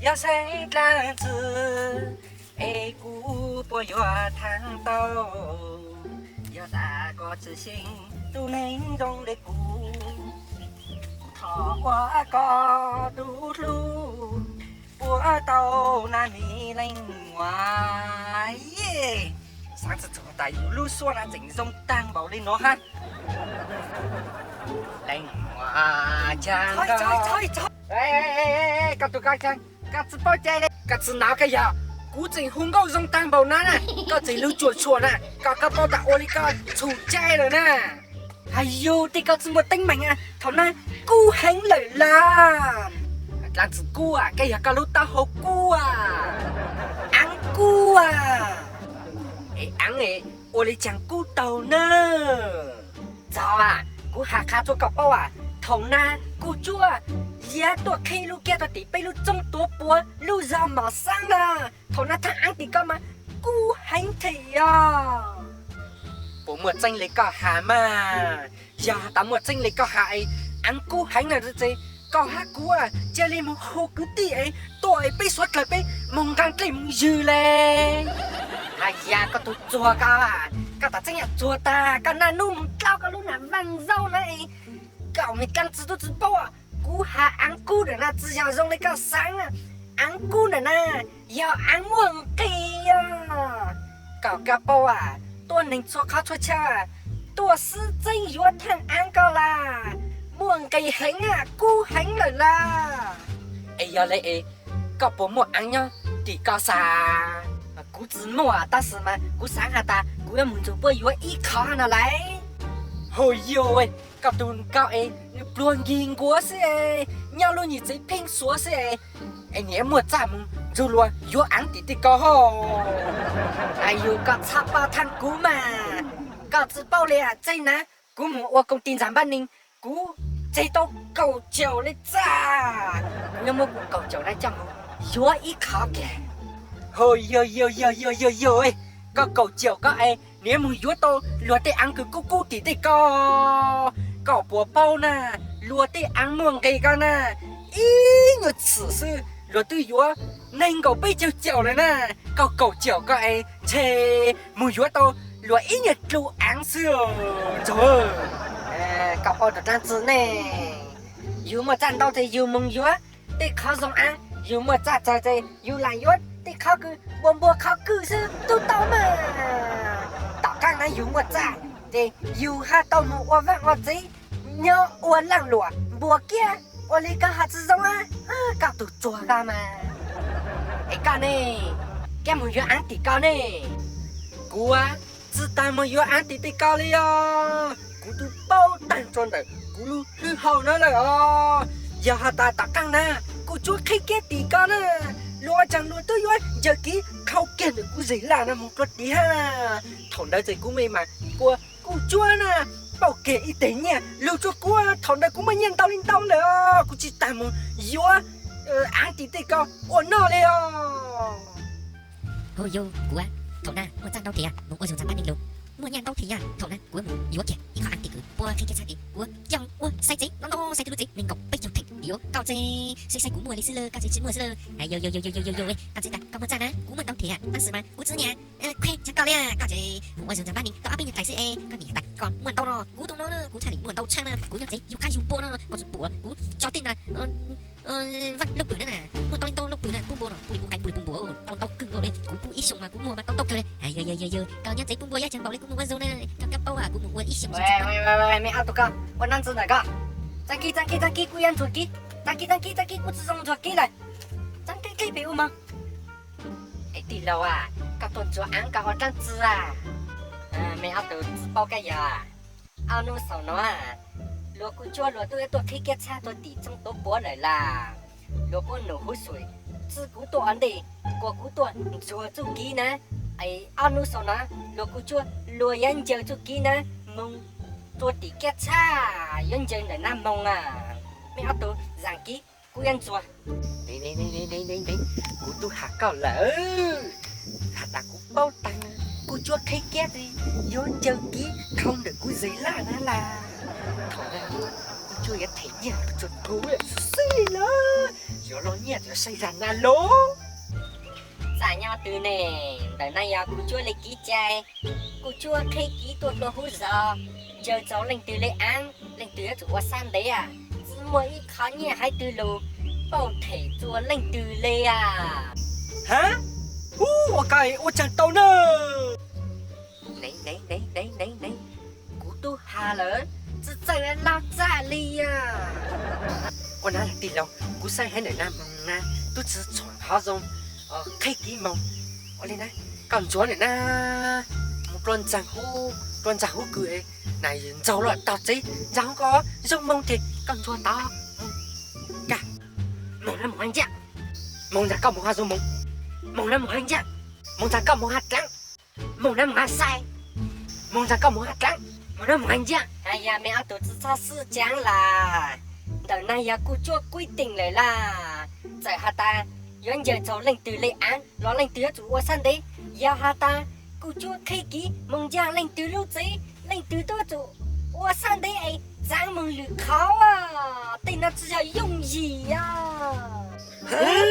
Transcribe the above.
Yog saib dlaab tsi es kuv puas yuav thaam tau, yog tas koj tsi xyeej tug neeg zoo le kuv, kuv thov ua koj tug hlub, puas tau na mi leej muam? Xaav tsi txug tas yus lub suab na tseem zoo taag npaum li nuav hab. Leej muam, koj tug koj tsi, koj tsi paub cai le, koj tsi nov koj yog, kuv tseem hu nkauj zoo taag npaum na, koj tseem lug tsuam tshuam na, koj koj paub tas ua le koj txhum cai lawm na. Has yug tej koj tsi muaj teeb meem, thaum na kub heev lawm lawm. Dlaab tsi kub, koj yog koj lub taub hau kub, aav kub. Es aav es ua le caag kub taug na? Txog, kuv has qha rua koj paub, thaum na kuv cuab yab tuaj qhib lub kiab rua tim peb lub roob tuav puav lub zog Mos Xaab na, thaum na thaaj aav tim ko mas kub heev thiab yog. Puas muaj tseeb le koj has mas? Yog tas muaj tseeb le koj has es aav kub heev na ces koj hab kuv cia li moog hu kwv tij es tuaj es peb suav dlawg peb moog nqaa dlej moog ywg le. Has yog koj tug tsuag koj, koj tas tseeb yog tsuag tas koj naj nub moog dlaub koj lub nam vaaj zaub na, koj me dlaab tsi tub tsi paub, kuv has aav kub ntawm na tsi yog zoo le koj xaav, aav kub ntawm na yog aav muaj nqis. Koj koj paub, tuab neeg txhua qhov txhua chaw tuaj xwb txeeb yuav thaaj aav ko lawm, muaj nqis heev, kub heev lawm lawm. Es yog le es koj puas muaj aav nyob tim ko xav? Kuv tsi muaj tab sis mas kuv xaav has tas kuv yuav moog nrug puab yuav ib qho no lawm. Hos yog, koj tug ko es pluag nkig nkuav xwb, nyob lub nyuas tsev pheej suav xwb, es niam muaj txaj moog nrug luas yuav aav tim tej ko hos? Has yug koj txhob pab thaaj kuv mas, koj tsi paub le, txij na kuv moog ua koom ti ntxag npab neeg kuv tseg tau kaum caum le txaj, kuv yuav muab kuv kaum caum na coj moog yuav ib qho kiag. Hos yog yog yog yog yog yog, koj kaum caum ko es niam moog yuav tau luag tej aav kws kub kub tim tej ko? Koj puas paub na, luag tej aav muaj nqis ko na ib nyuas txhwm xwb luag twb yuav neeg nkaum peb caug caum lawm na. Koj kaum caum ko es ntshe moog yuav tau luag ib nyuas dlus aav xwb. Koj paub rua dlaab tsi ne? Yug muaj txaj ntau ces yug moog yuav tej qhov zoo aav, yug muaj txaj tsawg ces yug lam yuav tej qhov kws npuas npuas qhov kws xwb tub tau mas. Tom qaab na yug muaj txaj ces yug hab tau moog ua vaaj ua tsev, nyob ua laaj luam npuas kiab, ua le koj has tsi zoo a, koj tug tsuag koj mas. Es koj ne, koj moog yuav aav tim ko ne? Kuv tsi tas moog yuav aav tim tej ko le os, kuv tub paub taag rua ntawm kuv lub hwj hauj na lawm os. Yog has tas tom qaab na kuv cuab qhib kiab tim ko na, luag ua caag luag tub yuav ncaws kiv dhau kiag ntawm kuv zes laj na moog rua tim hab. Thaum ntawd ces kuv me mas kua kuj cuab na, pauj kiag ib teg nyiaj lug rua kuv, thaum ntawd kuv muaj nyiaj ntau le ntau lawm, kuv tsi tas moog yuav aav tim tej ko ua noj le os. Hos yog kuv thaum na muaj txaj ntau thiab moog ua zoo ntxhab npab neeg lug, muaj nyiaj ntau thiab, thaum na kuv moog yuav kiag ib qho aav tim kws puab qhib kiab txhab es kuv coj ua sai tsev no no, sai tug lub tsev neeg nkaum peb caug theem yuav koj tsev, sai sai kuv muaj le xwb lawm koj tsev tsi muaj xwb lawm. Yog yog yog yog yog, koj tsi tas koj muaj txaj na kuv muaj ntau thiab tab sis mas kuv tsi nyiam khuej tshaj koj le, koj tsev moog ua zoo ntxhab npab neeg tau ob peb nyuag tais xwb es koj niam tas koj muaj ntau no, kuv tug no kuv tshaj li muaj ntau tshaj na, kuv nyob tsev yug qaib yug npua no, koj tsi pum kuv tso tej na vaj lug pwg na, muaj tau le ntau lug pwg na, pub npua no pub li pub qaib pub li pub npua tau ntau kawg nkaus le, kuv pub ib xyoos mas kuv muag mas tau ntau kawg le. Yog yog yog, koj nyob tsev pub npua yog caag npaum le kuv moog ua zoo na, koj koj paub kuv moog ua ib xyoos. Me ob tug ko, ua dlaab ntxwg ntawm ko, txav kib txav kib txav kib kuj yuav ntxuag kib, txav kib txav kib txav kib kuj tsi zoo ntxuag kib lawm, txav kib kib pem ua moog. Es tij laug a, koj tuaj ntxuag aav koj ua dlaab ntxwg a? Me ob tug tsi paub kab yog, ob nub xaus no luag kuj cuab luag tub yuav tuaj qhib kiab txhab rua tim txooj tuav puav lawm las. Luag puab num huv xwm txwb kuv tuaj ua ntej, kuas kuv tuaj ntxuag txuj kib na. Es ob nub xaus no luag kuj cuab luag yuav ncaws txuj kib na, moog rua tim kiab txhab yuav ncaws ntawm nab moog a. Me ob tug zaam kib kuj yuav ntxuag. Kuv tub has koj lawm, has tas kuv paub taag, kuj cuab qhib kiab tsi yuav ncaws kib dhau ntawm kuv zes laj na las. Thaum na kuv Cuaj yuav them nyiaj rau txog thaum xwb xwb na, yuav los nyiaj txawm saib zag na los. Txawm nyob twg ne, ntawm no yog kuv Cuaj li kev cai, kuv Cuaj qhib kev tuaj hlua hub zos, ncaws txaus leej twg li av, leej twg yuav tsum ua xab ntev. Tsis muaj ib qho nyiaj hais twg los pauj them txhua leej twg li a. Ha, ub, ua koj ua tsaug tau na. Nev nev nev nev nev, kuv tub has lawm, tsis txawj laj txaj li a. Ua na tij laug, kuv saib haiv ntawm na moog na, tub tsis txhuam hov zoo, qhib kev moog. Ua li na, koj ntxuav ntawm na, mus rua ntxag hub, rua ntxag hub kws na, ntxaug los tog tsev, ntxag hub ko zoo moog ces koj ntxuav tod. Moog na moog hab nciab, moog ntxag koj moog hab zoo moog, moog na moog hab nciab, moog ntxag koj moog hab dlaab, moog na moog hab xais, moog ntxag koj moog hab dlaab, moog na moog hab nciab. Yog mej ob tug tsis txhob xwb caag lawm, ntawm na yog kuv Cuaj kuj teem lawm lawm. Txawm has tas yuav ncaws txaus leej twg li av los leej twg yuav tsum ua xab ntev. Yog has tas kuv Cuaj qhib kev moog ncaag leej twg lub tsev, leej twg tub yuav tsum ua xab ntev es txaav moog lwm qhov. Tej no tsis yog yooj yim os.